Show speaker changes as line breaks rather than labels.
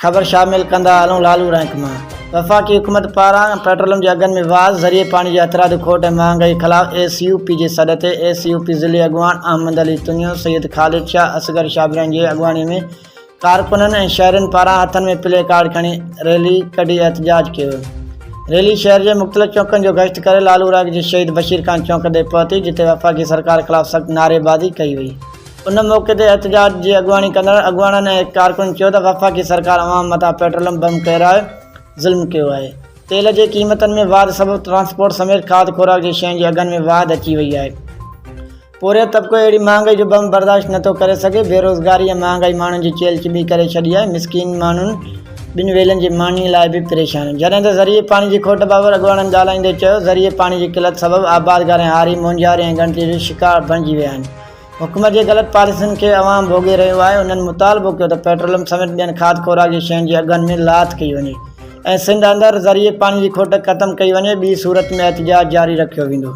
خبر شامل ڪندا هلون لالو رئنڪ مان وفاقي حڪومت پاران پيٽروليم جي اگهن ۾ واڌ ذريعي پاڻي جي هٿرادو کوٽ ۽ مهانگائي خلاف ايس يو پي جي سڏ تي ايس يو پي ضلعي اڳواڻ احمد علي تنيو، سيد خالد شاهه، اصغر شابرين جي اڳواڻي ۾ ڪارڪنن ۽ شهرين پاران هٿن ۾ پلي ڪارڊ کڻي ريلي ڪڍي احتجاج ڪيو ويو. ريلي شهر جي مختلف چونڪن جو گشت ڪري لالو رئنڪ جي شهيد بشير خان چونڪ تي پهتي جتي وفاقي سرڪار خلاف سخت نعريبازي ڪئي وئي. ان موقعي تي احتجاج جي اڳواڻي ڪندڙ اڳواڻن ۽ ڪارڪنن چيو ته وفاقي سرڪار عوام مٿان پيٽروليم بم ڪيرائي ظلم ڪيو آهي، تيل جي قيمتن ۾ واڌ سبب ٽرانسپورٽ سميت کاڌ خوراڪ جي شين جي اگهن ۾ واڌ اچي وئي آهي، پورهيت طبقو اهڙي مهانگائي جو بم برداشت نٿو ڪري سگهي، بيروزگاري ۽ مهانگائي ماڻهن جي چيلهه چٻي ڪري ڇڏي آهي، مسڪين ماڻهن ٻن ويلن جي ماني لاء به پريشان آهن، جڏهن ته ذريعي پاڻي جي کوٽ بابت اڳواڻن ڳالهائيندي چيو ذريعي پاڻي جي قلت سبب آبادگار ۽ هاري مونجهاري ۽ ڳڻتي جو شڪار بڻجي ويا آهن. حڪومت جي غلط پاليسين کي عوام ڀوڳي رهيو آهي، انهن مطالبو ڪيو ته پيٽروليم سميت ٻين کاڌ خوراڪ جي شين جي اگهن ۾ لاٿ ڪئي وڃي ۽ سنڌ اندر ذريعي پاڻي جي کوٽ ختم ڪئي وڃي ٻي صورت ۾ احتجاج جاري رکيو ويندو.